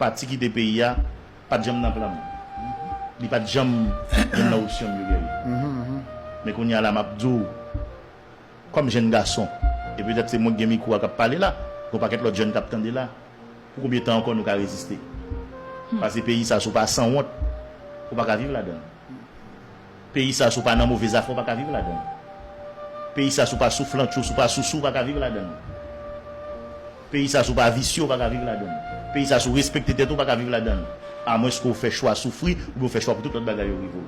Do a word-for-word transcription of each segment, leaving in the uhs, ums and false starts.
Pati kite peyi a pa t janm nan plan m. Li pa t janm youn nan opsyon m yo, Guerrier. Men kounye a la, m ap di w, kòm jèn gason, e petèt se mwen ki gen mikwo a k ap pale la, gen yon pakèt lòt jèn k ap tande la, pou konbyen tan ankò nou ka reziste? Paske peyi sa, si w pa sanwont, ou pa ka viv ladan l. Peyi sa, si w pa nan move zafè, w pa ka viv ladan l. Peyi sa, si w pa sou flantchou, si w pa sousou, w pa ka viv ladan l. Peyi sa, si w pa visye, w pa ka viv ladan l. Peyi sa, si w respekte tèt ou, w pa ka viv ladan l. Amwenske w fè chwa soufri, oubyen w fè chwa pou tout lòt bagay yo rive w.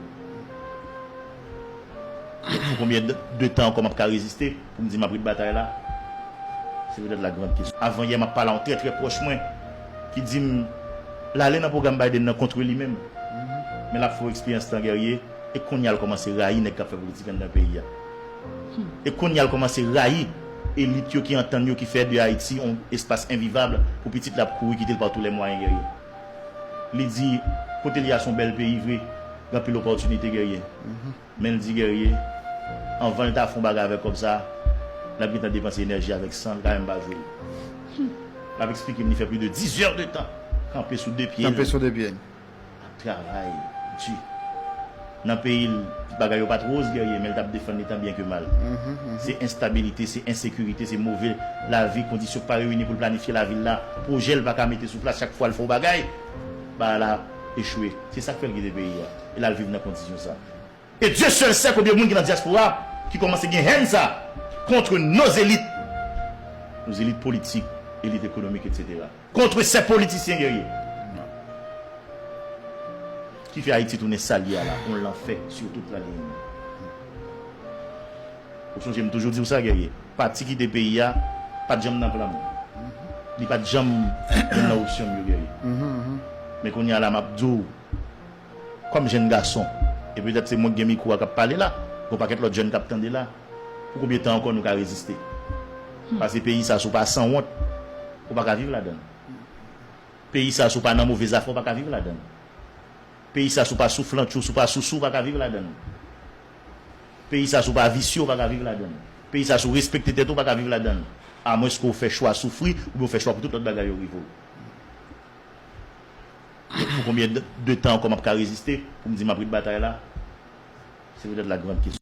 Pou konbyen de, de tan ankò m ap ka reziste pou m di m ap ret batay la? Se petèt la grand kesyon. Avan yè, m ap pale a yon trè, trè pwòch mwen ki di m l ale nan pwogram Biden nan kont li menm. Men l ap fè yon eksperyans tan, Guerrier, e kounye a l kòmanse rayi nèg k ap fè politik anndan peyi a. E kounye a l kòmanse rayi elit yo ki antann yo, ki fè de Ayiti yon espas envivab pou pitit l ap kouri kite l pa tou lè mwayen, Guerrier. Li di, kote li a se yon bèl peyi vre, gen anpil opòtinite, Guerrier. Men l di, Guerrier, anvan l ta fè yon bagay avèk kòb sa, l ap gentan depanse enèji avèk san, l ka menm pa jwe l. L ap eksplike m li fè plis de dizè de tan kanpe sou de pye l. Kanpe sou de pye l. Ap travay di. Nan peyi l, bagay yo pa t woz, Guerrier, men l t ap defann li tan byen ke mal. Se enstabilite, se ensekirite, se move lavi, kondisyon k pa reyini pou l planifye lavi l la, pwojè l pa ka mete sou plas, chak fwa l fè yon bagay, bagay la echwe. Se sa k fè l kite peyi a. E l al viv nan kondisyon sa. Et Dieu seul sait konbyen moun ki nan dyaspora ki kòmanse gen hèn sa contre nos élites, nos élites politiques, élites économiques, et cetera. Contre ces politiciens, Guerrier, ki fè Ayiti tounen sa l ye a la, yon lanfè sur toute la ligne. Ou sonje m toujou di w sa, Guerrier. Pati kite peyi a pa t janm nan plan m. Li pa t janm youn nan opsyon m yo, Guerrier. Men kounye a la, m ap di w, kòm jèn gason, e petèt se mwen ki gen mikwo a k ap pale la, gen yon pakèt lòt jèn k ap tande la, pou konbyen tan ankò nou ka reziste? Paske peyi sa, si w pa sanwont, ou pa ka viv ladan l. Peyi sa, si w pa nan move zafè, ou pa ka viv ladan l. Peyi sa, si w pa sou flantchou, si w pa sousou, ou pa ka viv ladan l. Peyi sa, si w pa visye, ou pa ka viv ladan l. Peyi sa, si w respekte tèt ou, ou pa ka viv ladan l. Amwenske w fè chwa soufri, oubyen w fè chwa pou tout lòt bagay yo rive w. Pou konbyen de, de tan ankò m ap ka reziste pou m di m ap ret batay la? Se petèt la grand kesyon.